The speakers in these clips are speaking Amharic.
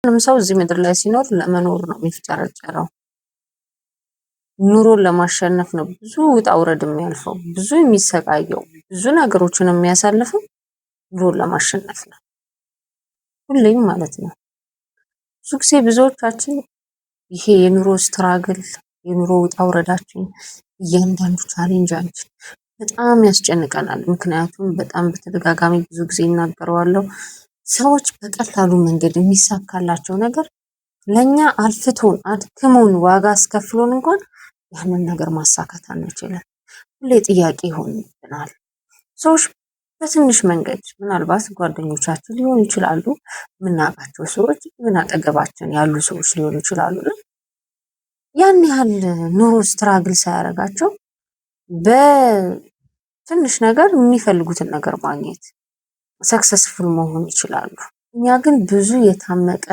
ሁሉም ሰው እዚህ ምድር ላይ ሲኖር ለመኖር ነው የሚፍጨረጨረው። ኑሮን ለማሸነፍ ነው ብዙ ውጣ ውረድ የሚያልፈው፣ ብዙ የሚሰቃየው፣ ብዙ ነገሮችን የሚያሳልፈው ኑሮን ለማሸነፍ ነው። ሁሌም ማለት ነው። ብዙ ጊዜ ብዙዎቻችን ይሄ የኑሮ struggle፣ የኑሮ ውጣ ውረዳችን፣ እያንዳንዱ challenge ኣችን በጣም ያስጨንቀናል። ምክንያቱም በጣም በተደጋጋሚ ብዙ ጊዜ እናገረዋለሁ። ሰዎች በቀላሉ መንገድ የሚሳካላቸው ነገር ለእኛ አልፍቶን አድክሞን ዋጋ አስከፍሎን እንኳን ያንን ነገር ማሳካት አንችልም። ሁሌ ጥያቄ ይሆንብናል። ሰዎች በትንሽ መንገድ ምናልባት ጓደኞቻችን ሊሆኑ ይችላሉ፣ የምናውቃቸው ሰዎች፣ ምን አጠገባችን ያሉ ሰዎች ሊሆኑ ይችላሉ። ያን ያህል ኑሮ struggle ሳያደርጋቸው በትንሽ ነገር የሚፈልጉትን ነገር ማግኘት፣ successful መሆን ይችላሉ። እኛ ግን ብዙ የታመቀ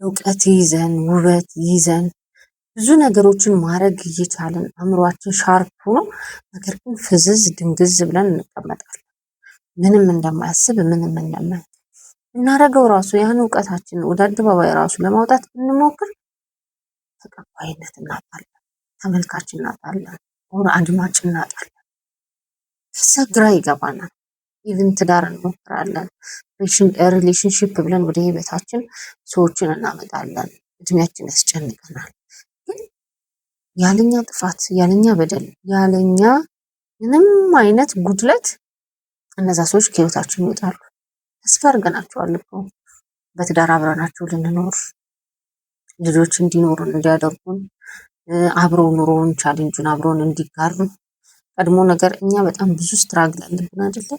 እውቀት ይዘን፣ ውበት ይዘን፣ ብዙ ነገሮችን ማድረግ እየቻልን፣ አእምሯችን sharp ሆኖ ነገር ግን ፍዝዝ ድንግዝ ብለን እንቀመጣለን። ምንም እንደማያስብ፣ ምንም እንደማያ እናደርገው ራሱ ያን እውቀታችንን ወደ አደባባይ ራሱ ለማውጣት ብንሞክር ተቀባይነት እናጣለን፣ ተመልካች እናጣለን፣ ሆነ አድማጭ እናጣለን። ከዛ ግራ ይገባናል። Even ትዳር እንሞክራለን፣ relationship ብለን ወደ ህይወታችን ሰዎችን እናመጣለን። እድሜያችን ያስጨንቀናል። ግን ያለኛ ጥፋት፣ ያለኛ በደል፣ ያለኛ ምንም አይነት ጉድለት እነዛ ሰዎች ከህይወታችን ይወጣሉ። ተስፋ አድርገናቸዋል እኮ በትዳር አብረናቸው ልንኖር፣ ልጆች እንዲኖሩን እንዲያደርጉን፣ አብረው ኑሮውን challenge ኡን አብረውን እንዲጋሩ። ቀድሞ ነገር እኛ በጣም ብዙ struggle አለብን አይደለ?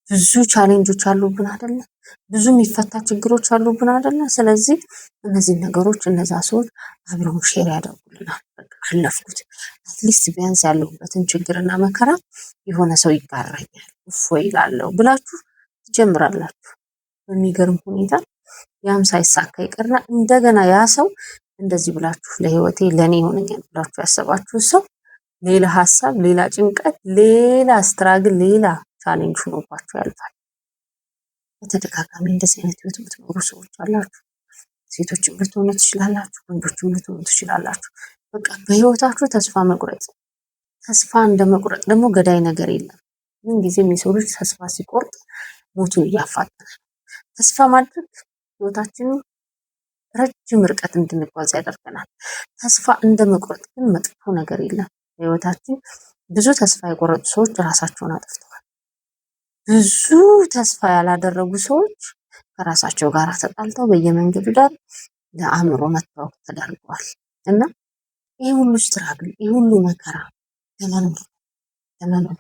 ብዙ challenge ኦች አሉብን አይደለ? ብዙ የሚፈታ ችግሮች አሉብን አይደለ? ስለዚህ እነዚህን ነገሮች እነዛ ሰዎች አብረው share ያደርጉልናል። በቃ አለፍኩት፣ at least ቢያንስ ያለሁበትን ችግርና መከራ የሆነ ሰው ይጋራኛል፣ እፎይ እላለሁ ብላችሁ ትጀምራላችሁ። በሚገርም ሁኔታ ያም ሳይሳካ ይቀርና እንደገና ያ ሰው እንደዚህ ብላችሁ ለህይወቴ ለእኔ ይሆነኛል ብላችሁ ያሰባችሁ ሰው ሌላ ሀሳብ፣ ሌላ ጭንቀት፣ ሌላ struggle፣ ሌላ challenge ሆኖባችሁ ያልፋል። በተደጋጋሚ እንደዚህ አይነት ህይወት የምትኖሩ ሰዎች አላችሁ። ሴቶችም ልትሆኑ ትችላላችሁ፣ ወንዶችም ልትሆኑ ትችላላችሁ። በቃ በህይወታችሁ ተስፋ መቁረጥ፣ ተስፋ እንደ መቁረጥ ደግሞ ገዳይ ነገር የለም። ምን ጊዜም የሰው ልጅ ተስፋ ሲቆርጥ ሞቱን እያፋጠነ ነው። ተስፋ ማድረግ ህይወታችንን ረጅም ርቀት እንድንጓዝ ያደርገናል። ተስፋ እንደ መቁረጥ ግን መጥፎ ነገር የለም። በህይወታችን ብዙ ተስፋ የቆረጡ ሰዎች ራሳቸውን አጥፍተዋል። ብዙ ተስፋ ያላደረጉ ሰዎች ከራሳቸው ጋር ተጣልተው በየመንገዱ ዳር ለአእምሮ መታወክ ተዳርገዋል። እና ይህ ሁሉ struggle፣ ይህ ሁሉ መከራ ለመኖር፣ ለመኖር፣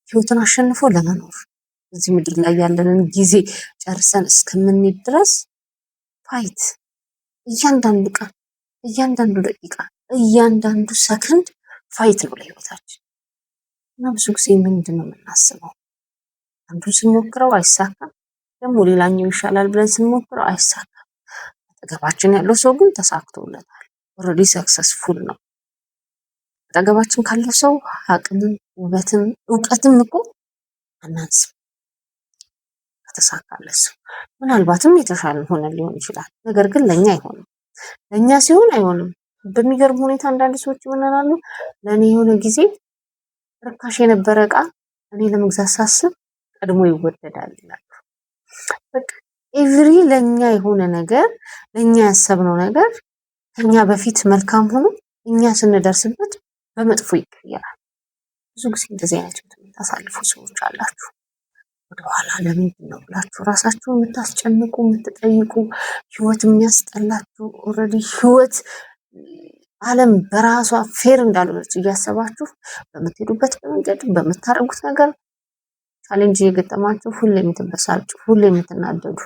ህይወትን አሸንፎ ለመኖር፣ እዚህ ምድር ላይ ያለንን ጊዜ ጨርሰን እስከምንሄድ ድረስ fight፣ እያንዳንዱ ቀን፣ እያንዳንዱ ደቂቃ፣ እያንዳንዱ ሰከንድ fight ነው ለህይወታችን። እና ብዙ ጊዜ ምንድን ነው የምናስበው? አንዱን ስንሞክረው አይሳካም፣ ደግሞ ሌላኛው ይሻላል ብለን ስንሞክረው አይሳካም። አጠገባችን ያለው ሰው ግን ተሳክቶለታል፣ already successful ነው። አጠገባችን ካለው ሰው አቅምም ውበትም እውቀትም እኮ አናንስም። ከተሳካለት ሰው ምናልባትም የተሻለ ሆነ ሊሆን ይችላል። ነገር ግን ለእኛ አይሆንም። ለእኛ ሲሆን አይሆንም። በሚገርም ሁኔታ አንዳንድ ሰዎች ምን ይላሉ? ለእኔ የሆነ ጊዜ ርካሽ የነበረ እቃ እኔ ለመግዛት ሳስብ ቀድሞ ይወደዳል ይላሉ። በቃ every ለእኛ የሆነ ነገር፣ ለእኛ ያሰብነው ነገር ከኛ በፊት መልካም ሆኖ እኛ ስንደርስበት በመጥፎ ይቀየራል። ብዙ ጊዜ እንደዚህ አይነት ህይወት የምታሳልፉ ሰዎች አላችሁ። ወደኋላ ለምንድን ነው ብላችሁ ራሳችሁን የምታስጨንቁ፣ የምትጠይቁ፣ ህይወት የሚያስጠላችሁ፣ already ህይወት ዓለም በራሷ fair እንዳልሆነች እያሰባችሁ በምትሄዱበት መንገድ፣ በምታደርጉት ነገር challenge እየገጠማችሁ ሁሌ የምትበሳጩ፣ ሁሌ የምትናደዱ፣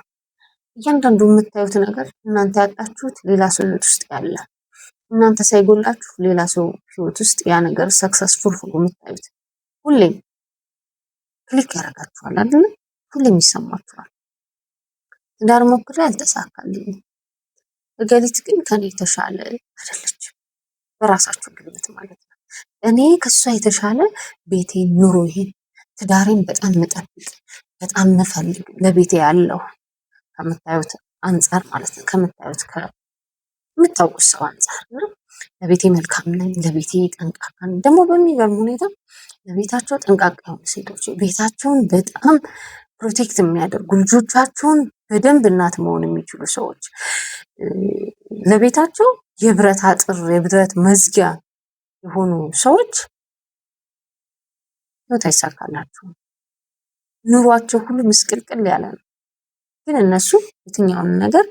እያንዳንዱ የምታዩት ነገር እናንተ ያጣችሁት ሌላ ሰው ህይወት ውስጥ ያለ፣ እናንተ ሳይጎላችሁ ሌላ ሰው ህይወት ውስጥ ያ ነገር successful ሆኖ የምታዩት ሁሌም click ያደርጋችኋል አይደለ? ሁሌም ይሰማችኋል። ትዳር ሞክሬ አልተሳካልኝም፣ እገሊት ግን ከኔ የተሻለ አይደለችም። በራሳችሁ ግምት ማለት ነው። እኔ ከሷ የተሻለ ቤቴን፣ ኑሮዬን፣ ትዳሬን በጣም ምጠብቅ፣ በጣም ምፈልግ፣ ለቤቴ ያለው ከምታዩት አንጻር ማለት ነው፣ ከምታዩት ከምታውቁት ሰው አንጻር እና ለቤቴ መልካም ነኝ፣ ለቤቴ ጠንቃቃ ነኝ። ደግሞ በሚገርም ሁኔታ ለቤታቸው ጠንቃቃ የሆኑ ሴቶች፣ ቤታቸውን በጣም protect የሚያደርጉ፣ ልጆቻቸውን በደንብ እናት መሆን የሚችሉ ሰዎች፣ ለቤታቸው የብረት አጥር የብረት መዝጊያ የሆኑ ሰዎች ህይወት አይሳካላቸውም። ኑሯቸው ሁሉ ምስቅልቅል ያለ ነው። ግን እነሱ የትኛውን ነገር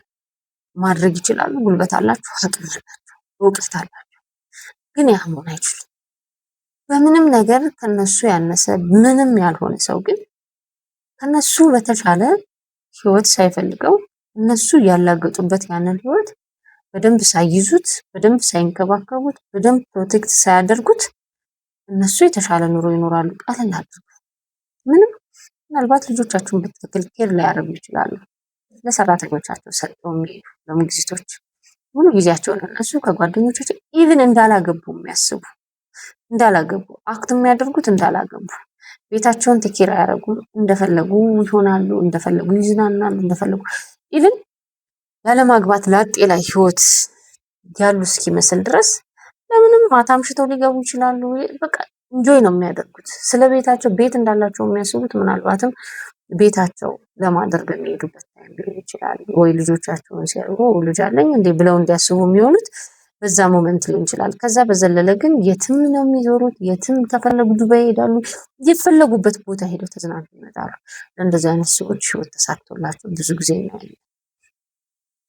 ማድረግ ይችላሉ። ጉልበት አላቸው፣ አቅም አላቸው፣ እውቀት አላቸው። ግን ያ መሆን አይችሉም። በምንም ነገር ከነሱ ያነሰ ምንም ያልሆነ ሰው ግን ከነሱ በተሻለ ህይወት ሳይፈልገው እነሱ ያላገጡበት ያንን ህይወት በደንብ ሳይይዙት፣ በደንብ ሳይንከባከቡት፣ በደንብ protect ሳያደርጉት እነሱ የተሻለ ኑሮ ይኖራሉ። ቀለል አድርገው ምንም ምናልባት ልጆቻቸውን በትክክል care ላያደርጉ ይችላሉ። ለሰራተኞቻቸው ሰጥተው የሚሄዱ ለሞግዚቶች ሙሉ ጊዜያቸውን እነሱ ከጓደኞቻቸው even እንዳላገቡ የሚያስቡ፣ እንዳላገቡ act የሚያደርጉት፣ እንዳላገቡ ቤታቸውን take care አያደርጉም። እንደፈለጉ ይሆናሉ፣ እንደፈለጉ ይዝናናሉ፣ እንደፈለጉ even ያለማግባት ላጤ ላይ ህይወት ያሉ እስኪመስል ድረስ ለምንም ማታ አምሽተው ሊገቡ ይችላሉ። በቃ enjoy ነው የሚያደርጉት። ስለ ቤታቸው ቤት እንዳላቸው የሚያስቡት ምናልባትም ቤታቸው ለማደር በሚሄዱበት time ሊሆን ይችላል። ወይ ልጆቻቸውን ሲያዩ ልጅ አለኝ እንዴ ብለው እንዲያስቡ የሚሆኑት በዛ moment ሊሆን ይችላል። ከዛ በዘለለ ግን የትም ነው የሚዞሩት። የትም ከፈለጉ ዱባይ ይሄዳሉ። የፈለጉበት ቦታ ሄደው ተዝናንተው ይመጣሉ። እንደዚህ አይነት ሰዎች ህይወት ተሳክቶላቸው ብዙ ጊዜ እናያለን።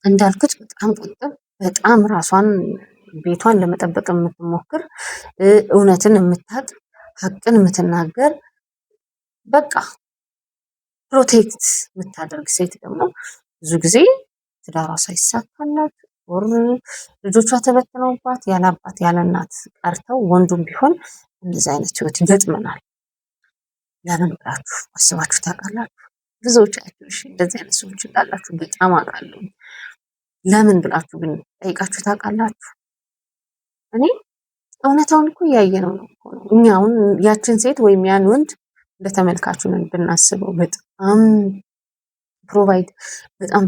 እንዳልኩት በጣም ቁጥብ፣ በጣም ራሷን ቤቷን ለመጠበቅ የምትሞክር፣ እውነትን የምታውቅ፣ ሀቅን የምትናገር፣ በቃ protect የምታደርግ ሴት ደግሞ ብዙ ጊዜ ትዳሯ ሳይሳካላት or ልጆቿ ተበትነውባት ያለ አባት ያለ እናት ቀርተው ወንዱም ቢሆን እንደዚህ አይነት ህይወት ይገጥመናል። ለምን ብላችሁ አስባችሁ ታውቃላችሁ? ብዙዎቻችሁ እሺ እንደዚህ አይነት ሰዎች እንዳላችሁ በጣም አውቃለሁ። ለምን ብላችሁ ግን ጠይቃችሁ ታውቃላችሁ? እኔ እውነታውን እኮ እያየነው ነው እኮ ነው። እኛ አሁን ያችን ሴት ወይም ያን ወንድ እንደ ተመልካቹ ነን ብናስበው በጣም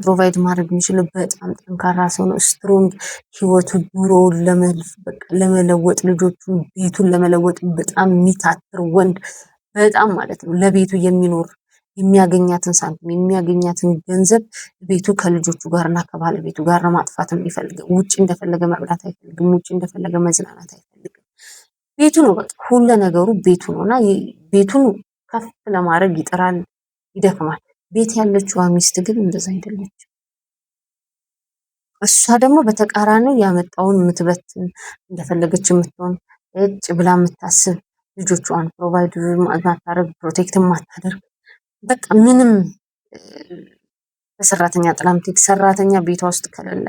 provide ማድረግ የሚችለው በጣም ጠንካራ ሰው ነው። Strong፣ ህይወቱ ኑሮውን ለመለወጥ፣ ልጆቹን ቤቱን ለመለወጥ በጣም የሚታትር ወንድ፣ በጣም ማለት ነው ለቤቱ የሚኖር፣ የሚያገኛትን ሳንቲም የሚያገኛትን ገንዘብ ቤቱ ከልጆቹ ጋር እና ከባለቤቱ ጋር ነው ማጥፋት የሚፈልገው። ውጭ እንደፈለገ መብላት አይፈልግም። ውጭ እንደፈለገ መዝናናት አይፈልግም። ቤቱ ነው፣ በቃ ሁለ ነገሩ ቤቱ ነው እና ቤቱን ከፍ ለማድረግ ይጥራል፣ ይደክማል። ቤት ያለችዋ ሚስት ግን እንደዛ አይደለችም። እሷ ደግሞ በተቃራኒው ያመጣውን የምትበትን፣ እንደፈለገች የምትሆን፣ እጭ ብላ የምታስብ፣ ልጆቿን provide ማታደርግ፣ protect ማታደርግ፣ በቃ ምንም በሰራተኛ ጥላ የምትሄድ፣ ሰራተኛ ቤቷ ውስጥ ከሌለ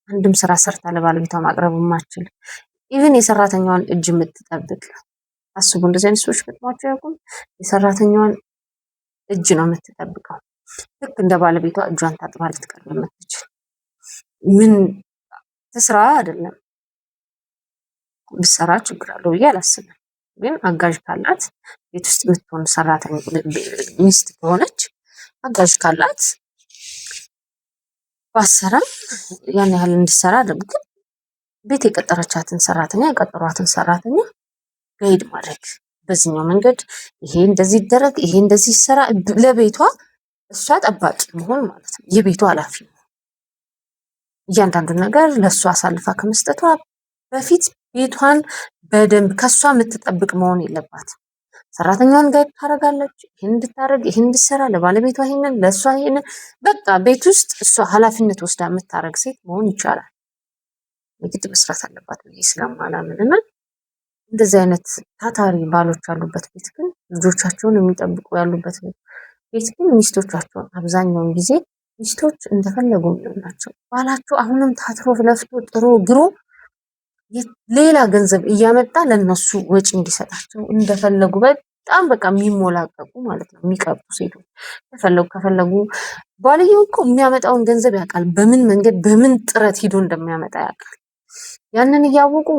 አንድም ስራ ሰርታ ለባለቤቷ ማቅረብ የማትችል፣ even የሰራተኛዋን እጅ የምትጠብቅ አስቡ። እንደዚህ አይነት ሰዎች ገጥሟቸው ያውቁም? የሰራተኛዋን እጅ ነው የምትጠብቀው። ልክ እንደ ባለቤቷ እጇን ታጥባ ልትቀርብ የምትችል፣ ምን ትስራ አይደለም፣ ብትሰራ ችግር አለው ብዬ አላስብም። ግን አጋዥ ካላት፣ ቤት ውስጥ የምትሆን ሰራተኛ ሚስት ከሆነች አጋዥ ካላት ባሰራም ያን ያህል እንድሰራ አይደለም። ግን ቤት የቀጠረቻትን ሰራተኛ፣ የቀጠሯትን ሰራተኛ guide ማድረግ፣ በዚህኛው መንገድ ይሄ እንደዚህ ይደረግ፣ ይሄ እንደዚህ ይሰራ፣ ለቤቷ እሷ ጠባቂ መሆን ማለት ነው። የቤቷ ኃላፊ እያንዳንዱን ነገር ለእሷ አሳልፋ ከመስጠቷ በፊት ቤቷን በደንብ ከእሷ የምትጠብቅ መሆን የለባትም። ሰራተኛዋን guide ታደርጋለች። ይህን እንድታደርግ፣ ይህን እንድትሰራ፣ ለባለቤቷ ይሄንን፣ ለእሷ ይሄንን፣ በቃ ቤት ውስጥ እሷ ኃላፊነት ወስዳ የምታደርግ ሴት መሆን ይቻላል። የግድ መስራት አለባት ብዬ ስለማላምን እና እንደዚህ አይነት ታታሪ ባሎች ያሉበት ቤት ግን፣ ልጆቻቸውን የሚጠብቁ ያሉበት ቤት ግን ሚስቶቻቸውን አብዛኛውን ጊዜ ሚስቶች እንደፈለጉ የሚሆኑ ናቸው። ባላቸው አሁንም ታትሮ ለፍቶ ጥሮ ግሮ ሌላ ገንዘብ እያመጣ ለነሱ ወጪ እንዲሰጣቸው እንደፈለጉ በጣም በቃ የሚሞላቀቁ ማለት ነው፣ የሚቀብጡ ሴቶች ከፈለጉ ከፈለጉ ባልየው እኮ የሚያመጣውን ገንዘብ ያውቃል። በምን መንገድ በምን ጥረት ሂዶ እንደሚያመጣ ያውቃል። ያንን እያወቁ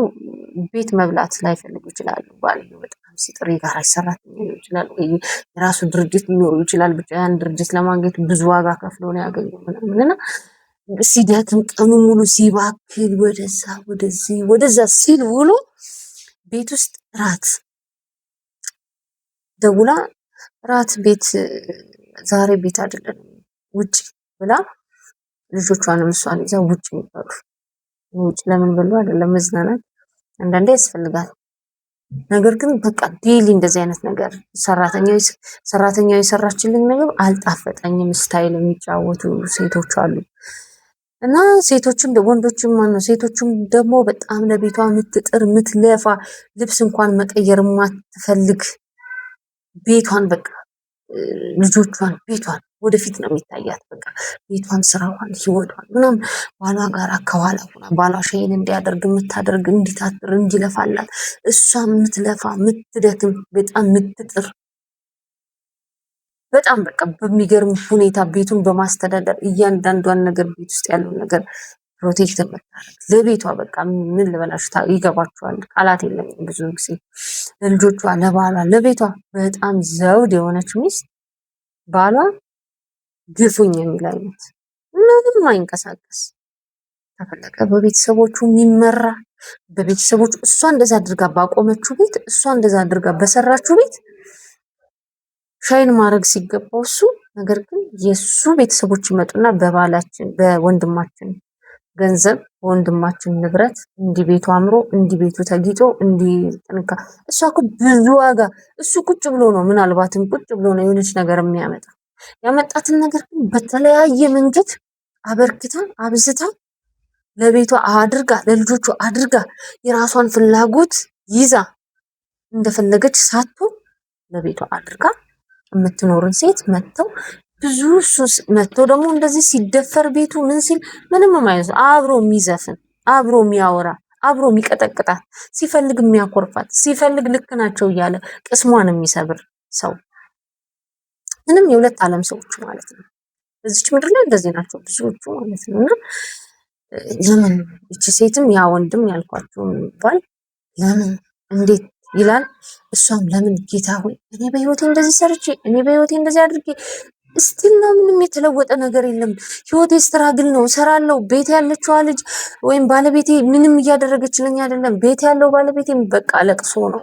ቤት መብላት ላይፈልጉ ይችላሉ። ባልየው በጣም ሲጥር የጋራጅ ሰራተኛ ሊሆን ይችላል፣ ወይ የራሱ ድርጅት ሊኖረው ይችላል። ብቻ ያን ድርጅት ለማግኘት ብዙ ዋጋ ከፍሎ ነው ያገኘው ምናምን እና ሲደክም ቀኑ ሙሉ ሲባክል ወደዛ ወደዚህ ወደዛ ሲል ውሎ ቤት ውስጥ ራት ደውላ ራት ቤት ዛሬ ቤት አይደለም ውጭ ብላ ልጆቿንም እሷን ይዛ ውጭ የሚበሉ፣ ውጭ ለምን በሉ አይደለም፣ መዝናናት አንዳንዴ ያስፈልጋል። ነገር ግን በቃ daily እንደዚህ አይነት ነገር ሰራተኛው የሰራችልኝ ምግብ አልጣፈጠኝም style የሚጫወቱ ሴቶች አሉ። እና ሴቶችም ወንዶችም ማነው ሴቶችም ደግሞ በጣም ለቤቷ የምትጥር፣ የምትለፋ፣ ልብስ እንኳን መቀየር የማትፈልግ፣ ቤቷን በቃ ልጆቿን ቤቷን ወደፊት ነው የሚታያት። በቃ ቤቷን፣ ስራዋን፣ ህይወቷን ምናምን ባሏ ጋር ከኋላ ሆና ባሏ shine እንዲያደርግ የምታደርግ፣ እንዲታትር፣ እንዲለፋላት እሷ የምትለፋ፣ የምትደክም፣ በጣም የምትጥር፣ በጣም በቃ በሚገርም ሁኔታ ቤቱን በማስተዳደር እያንዳንዷን ነገር ቤት ውስጥ ያለውን ነገር protect የምታደርግ ለቤቷ በቃ ምን ልበላችሁ ይገባችኋል። ቃላት የለኝም። ብዙ ጊዜ ለልጆቿ፣ ለባሏ፣ ለቤቷ በጣም ዘውድ የሆነች ሚስት ባሏ ግፉኝ የሚል አይነት ምንም አይንቀሳቀስ፣ ከፈለገ በቤተሰቦቹ የሚመራ፣ በቤተሰቦቹ እሷ እንደዛ አድርጋ ባቆመችው ቤት፣ እሷ እንደዛ አድርጋ በሰራችው ቤት shine ማድረግ ሲገባው እሱ ነገር ግን የእሱ ቤተሰቦች ይመጡና በባላችን በወንድማችን ገንዘብ በወንድማችን ንብረት እንዲህ ቤቱ አምሮ፣ እንዲህ ቤቱ ተጊጦ፣ እንዲህ ጥንካ እሷ እኮ ብዙ ዋጋ እሱ ቁጭ ብሎ ነው፣ ምናልባትም ቁጭ ብሎ ነው የሆነች ነገር የሚያመጣ። ያመጣትን ነገር ግን በተለያየ መንገድ አበርክታ፣ አብዝታ፣ ለቤቷ አድርጋ፣ ለልጆቹ አድርጋ፣ የራሷን ፍላጎት ይዛ እንደፈለገች ሳትሆን ለቤቷ አድርጋ የምትኖርን ሴት መጥተው ብዙ ሱስ መጥተው ደግሞ እንደዚህ ሲደፈር ቤቱ ምን ሲል ምንም ማለት አብሮ የሚዘፍን፣ አብሮ የሚያወራ፣ አብሮ የሚቀጠቅጣት፣ ሲፈልግ የሚያኮርፋት፣ ሲፈልግ ልክ ናቸው እያለ ቅስሟን የሚሰብር ሰው፣ ምንም የሁለት ዓለም ሰዎች ማለት ነው። በዚች ምድር ላይ እንደዚህ ናቸው ብዙዎቹ ማለት ነው። እና ለምን እቺ ሴትም ያ ወንድም ያልኳቸው ባል ለምን እንዴት ይላል። እሷም ለምን ጌታ ሆይ እኔ በህይወቴ እንደዚህ ሰርቼ፣ እኔ በህይወቴ እንደዚህ አድርጌ still ነው ምንም የተለወጠ ነገር የለም። ህይወቴ struggle ነው፣ እሰራለሁ። ቤት ያለችዋ ልጅ ወይም ባለቤቴ ምንም እያደረገችልኝ አይደለም። ቤት ያለው ባለቤቴ በቃ ለቅሶ ነው፣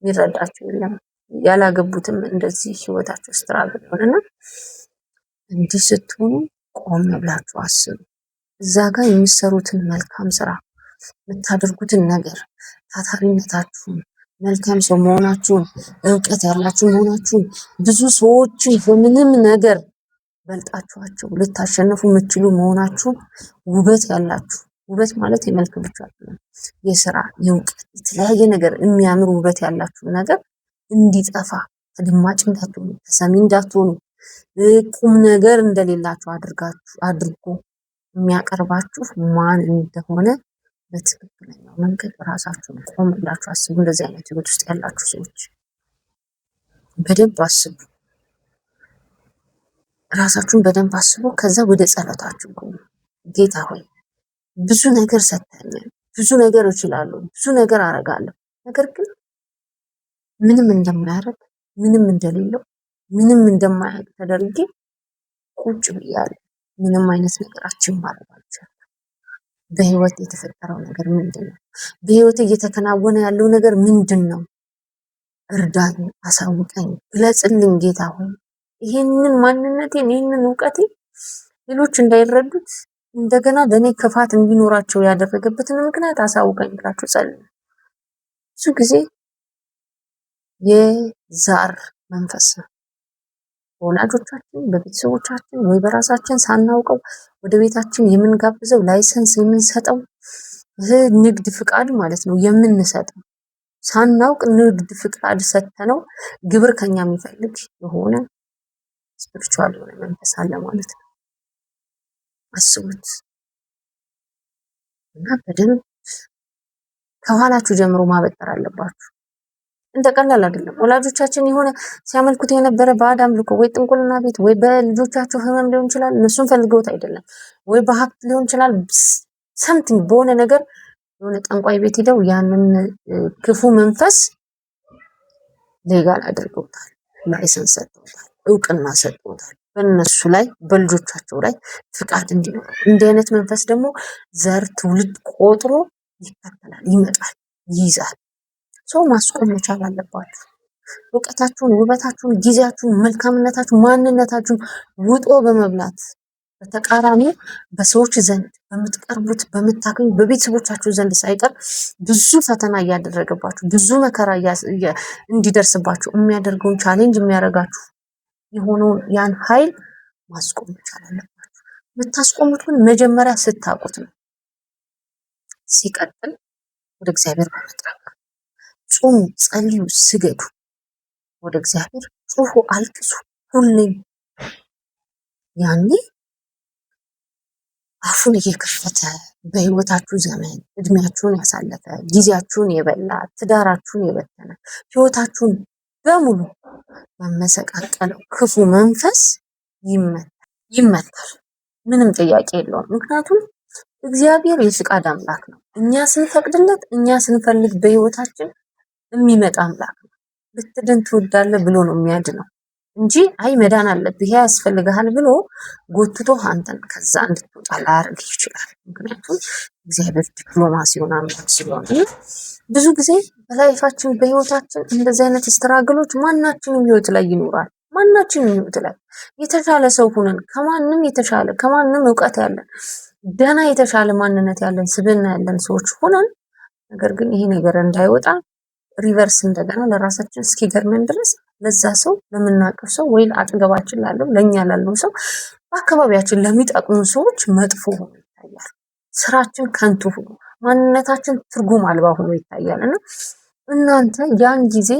የሚረዳቸው የለም። ያላገቡትም እንደዚህ ህይወታቸው struggle ሆነና እንዲህ ስትሆኑ ቆም ብላችሁ አስቡ። እዛ ጋር የሚሰሩትን መልካም ስራ፣ የምታደርጉትን ነገር፣ ታታሪነታችሁን፣ መልካም ሰው መሆናችሁን፣ እውቀት ያላችሁ መሆናችሁን፣ ብዙ ሰዎችን በምንም ነገር በልጣችኋቸው ልታሸንፉ የምትችሉ መሆናችሁን፣ ውበት ያላችሁ፣ ውበት ማለት የመልክ ብቻ አይደለም፣ የስራ፣ የእውቀት፣ የተለያየ ነገር የሚያምር ውበት ያላችሁ ነገር እንዲጠፋ፣ ተደማጭ እንዳትሆኑ፣ ተሰሚ እንዳትሆኑ፣ ቁም ነገር እንደሌላችሁ አድርጋችሁ አድርጎ የሚያቀርባችሁ ማን እንደሆነ በትክክለኛው መንገድ ራሳችሁን ቆም ብላችሁ አስቡ። እንደዚህ አይነት ህይወት ውስጥ ያላችሁ ሰዎች በደንብ አስቡ። ራሳችሁን በደንብ አስቡ። ከዛ ወደ ጸሎታችሁ ግቡ። ጌታ ሆይ ብዙ ነገር ሰጥተኛል፣ ብዙ ነገር እችላለሁ፣ ብዙ ነገር አደርጋለሁ። ነገር ግን ምንም እንደማያደርግ፣ ምንም እንደሌለው፣ ምንም እንደማያውቅ ተደርጌ ቁጭ ብያለሁ። ምንም አይነት ነገራችን ማድረግ አልቻልኩም። በህይወት የተፈጠረው ነገር ምንድን ነው? በህይወት እየተከናወነ ያለው ነገር ምንድን ነው? እርዳኝ፣ አሳውቀኝ፣ ግለጽልኝ ጌታ ሆይ። ይህንን ማንነቴን፣ ይህንን እውቀቴን ሌሎች እንዳይረዱት እንደገና ለእኔ ክፋት እንዲኖራቸው ያደረገበትን ምክንያት አሳውቀኝ ብላችሁ ጸልዩ። ብዙ ጊዜ የዛር መንፈስ ነው። በወላጆቻችን፣ በቤተሰቦቻችን ወይ በራሳችን ሳናውቀው ወደ ቤታችን የምንጋብዘው፣ license የምንሰጠው፣ ንግድ ፍቃድ ማለት ነው የምንሰጠው፣ ሳናውቅ ንግድ ፍቃድ ሰጥተነው ግብር ከኛ የሚፈልግ የሆነ spiritual የሆነ መንፈስ አለ ማለት ነው። አስቡት እና በደንብ ከኋላችሁ ጀምሮ ማበጠር አለባችሁ። እንደ ቀላል አይደለም። ወላጆቻችን የሆነ ሲያመልኩት የነበረ ባዕድ አምልኮ ወይ ጥንቁልና ቤት ወይ በልጆቻቸው ህመም ሊሆን ይችላል። እነሱን ፈልገውት አይደለም፣ ወይ በሀብት ሊሆን ይችላል። Something በሆነ ነገር የሆነ ጠንቋይ ቤት ሄደው ያንን ክፉ መንፈስ legal አድርገውታል፣ license ሰጥተውታል፣ እውቅና ሰጥተውታል። በእነሱ ላይ በልጆቻቸው ላይ ፍቃድ እንዲኖረው። እንዲህ አይነት መንፈስ ደግሞ ዘር ትውልድ ቆጥሮ ይከተላል፣ ይመጣል፣ ይይዛል። ሰው ማስቆም መቻል አለባችሁ። እውቀታችሁን፣ ውበታችሁን፣ ጊዜያችሁን፣ መልካምነታችሁን፣ ማንነታችሁን ውጦ በመብላት በተቃራኒው በሰዎች ዘንድ በምትቀርቡት በምታገኙ በቤተሰቦቻችሁ ዘንድ ሳይቀር ብዙ ፈተና እያደረገባችሁ ብዙ መከራ እንዲደርስባችሁ የሚያደርገውን challenge የሚያደርጋችሁ የሆነውን ያን ኃይል ማስቆም መቻል አለባችሁ። የምታስቆሙት ግን መጀመሪያ ስታውቁት ነው። ሲቀጥል ወደ እግዚአብሔር በመጥራት ጹሙ፣ ጸልዩ፣ ስገዱ። ወደ እግዚአብሔር ጩሁ፣ አልቅሱ ሁሌም። ያኔ አፉን እየከፈተ በህይወታችሁ ዘመን እድሜያችሁን ያሳለፈ፣ ጊዜያችሁን የበላ፣ ትዳራችሁን የበተነ፣ ህይወታችሁን በሙሉ ያመሰቃቀለው ክፉ መንፈስ ይመታል። ምንም ጥያቄ የለውም። ምክንያቱም እግዚአብሔር የፍቃድ አምላክ ነው። እኛ ስንፈቅድለት፣ እኛ ስንፈልግ በህይወታችን የሚመጣ አምላክ ነው። ልትድን ትወዳለህ ብሎ ነው የሚያድነው እንጂ አይ መዳን አለብህ ይሄ ያስፈልግሃል ብሎ ጎትቶ አንተን ከዛ እንድትወጣ ላያደርግ ይችላል። ምክንያቱም እግዚአብሔር ዲፕሎማሲውን አምላክ ስለሆነ ብዙ ጊዜ በ life ኣችን በህይወታችን እንደዚህ አይነት struggle ኦች ማናችንም ህይወት ላይ ይኖራል። ማናችንም ህይወት ላይ የተሻለ ሰው ሁነን ከማንም የተሻለ ከማንም እውቀት ያለን ደህና የተሻለ ማንነት ያለን ስብዕና ያለን ሰዎች ሆነን ነገር ግን ይሄ ነገር እንዳይወጣ reverse እንደገና ለራሳችን እስኪገርመን ድረስ ለዛ ሰው ለምናውቀው ሰው ወይ አጠገባችን ላለው ለእኛ ላለው ሰው በአካባቢያችን ለሚጠቅሙ ሰዎች መጥፎ ሆኖ ይታያል። ስራችን ከንቱ ሆኖ ማንነታችን ትርጉም አልባ ሆኖ ይታያል። እና እናንተ ያን ጊዜ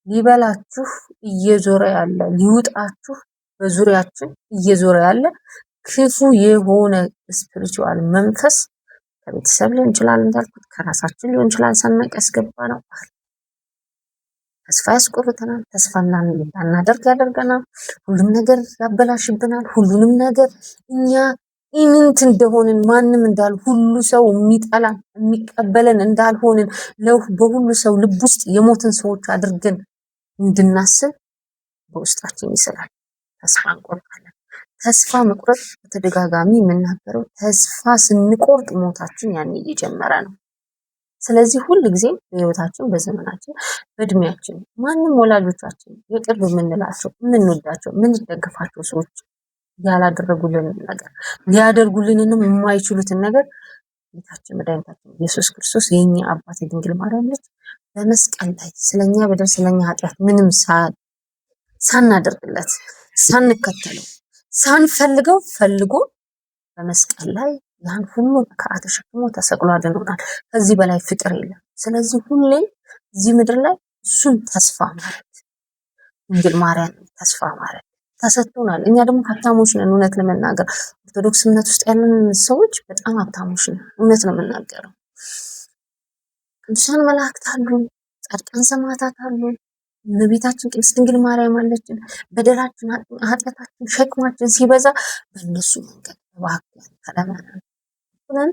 ሊበላችሁ እየዞረ ያለ፣ ሊውጣችሁ በዙሪያችን እየዞረ ያለ ክፉ የሆነ spiritual መንፈስ ከቤተሰብ ሊሆን ይችላል፣ እንዳልኩት ከራሳችን ሊሆን ይችላል፣ ሳናውቅ ያስገባ ነው። ተስፋ ያስቆርጠናል። ተስፋ እንዳናደርግ ያደርገናል። ሁሉም ነገር ያበላሽብናል። ሁሉንም ነገር እኛ ኢምንት እንደሆንን፣ ማንም እንዳል፣ ሁሉ ሰው የሚጠላን የሚቀበለን እንዳልሆንን፣ በሁሉ ሰው ልብ ውስጥ የሞትን ሰዎች አድርገን እንድናስብ በውስጣችን ይስላል። ተስፋ እንቆርጣለን። ተስፋ መቁረጥ በተደጋጋሚ የምናገረው ተስፋ ስንቆርጥ ሞታችን ያኔ እየጀመረ ነው። ስለዚህ ሁል ጊዜ በህይወታችን፣ በዘመናችን፣ በእድሜያችን ማንም ወላጆቻችን፣ የቅርብ የምንላቸው፣ የምንወዳቸው፣ የምንደግፋቸው ሰዎች ያላደረጉልንን ነገር፣ ሊያደርጉልንንም የማይችሉትን ነገር ጌታችን መድኃኒታችን ኢየሱስ ክርስቶስ የኛ አባት የድንግል ማርያም ልጅ በመስቀል ላይ ስለኛ በደል ስለኛ ኃጢአት ምንም ሳናደርግለት፣ ሳንከተለው፣ ሳንፈልገው ፈልጎ በመስቀል ላይ ያን ሁሉ መከራ ተሸክሞ ተሰቅሎ አድኖናል። ከዚህ በላይ ፍቅር የለም። ስለዚህ ሁሌም እዚህ ምድር ላይ እሱን ተስፋ ማለት፣ ድንግል ማርያም ተስፋ ማለት ተሰጥቶናል። እኛ ደግሞ ሀብታሞች ነን። እውነት ለመናገር ኦርቶዶክስ እምነት ውስጥ ያለን ሰዎች በጣም ሀብታሞች ነን። እውነት ነው የምናገረው። ቅዱሳን መላእክት አሉ፣ ጻድቃን ሰማዕታት አሉ፣ እመቤታችን ቅድስት ድንግል ማርያም አለችን። በደላችን፣ ኃጢአታችን፣ ሸክማችን ሲበዛ በእነሱ መንገድ እባክህ ተለመነን ብለን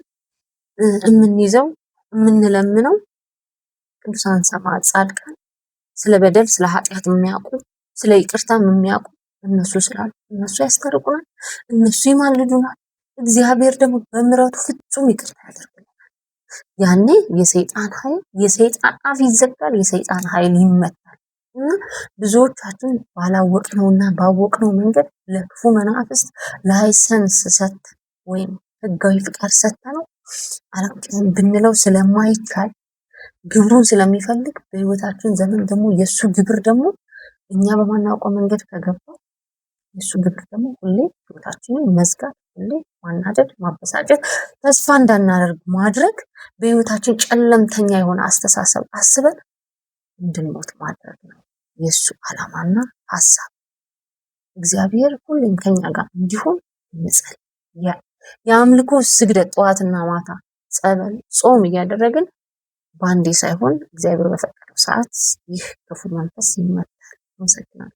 የምንይዘው የምንለምነው ቅዱሳን ሰማዕት ጻድቃን ስለ በደል ስለ ኃጢአት የሚያውቁ፣ ስለ ይቅርታም የሚያውቁ እነሱ ስላሉ እነሱ ያስታርቁናል፣ እነሱ ይማልዱናል። እግዚአብሔር ደግሞ በምሕረቱ ፍጹም ይቅርታ ያደርግልናል። ያኔ የሰይጣን ኃይል፣ የሰይጣን አፍ ይዘጋል፣ የሰይጣን ኃይል ይመታል። እና ብዙዎቻችን ባላወቅነውና ባወቅነው መንገድ ለክፉ መናፍስት license ሰጥተን ወይም ህጋዊ ፍቃድ ሰጥተነው አላውቅም ብንለው ስለማይቻል፣ ግብሩን ስለሚፈልግ፣ በህይወታችን ዘመን ደግሞ የእሱ ግብር ደግሞ እኛ በማናውቀው መንገድ ከገባ የእሱ ግብር ደግሞ ሁሌ ህይወታችንን መዝጋት፣ ሁሌ ማናደድ፣ ማበሳጨት፣ ተስፋ እንዳናደርግ ማድረግ፣ በህይወታችን ጨለምተኛ የሆነ አስተሳሰብ አስበን እንድንሞት ማድረግ ነው የእሱ ዓላማና ሀሳብ። እግዚአብሔር ሁሌም ከኛ ጋር እንዲሆን እንጸልይ። የአምልኮ ስግደት ጠዋትና ማታ ጸበል፣ ጾም እያደረግን በአንዴ ሳይሆን እግዚአብሔር በፈቀደው ሰዓት ይህ ክፉ መንፈስ ይመታል። አመሰግናለሁ።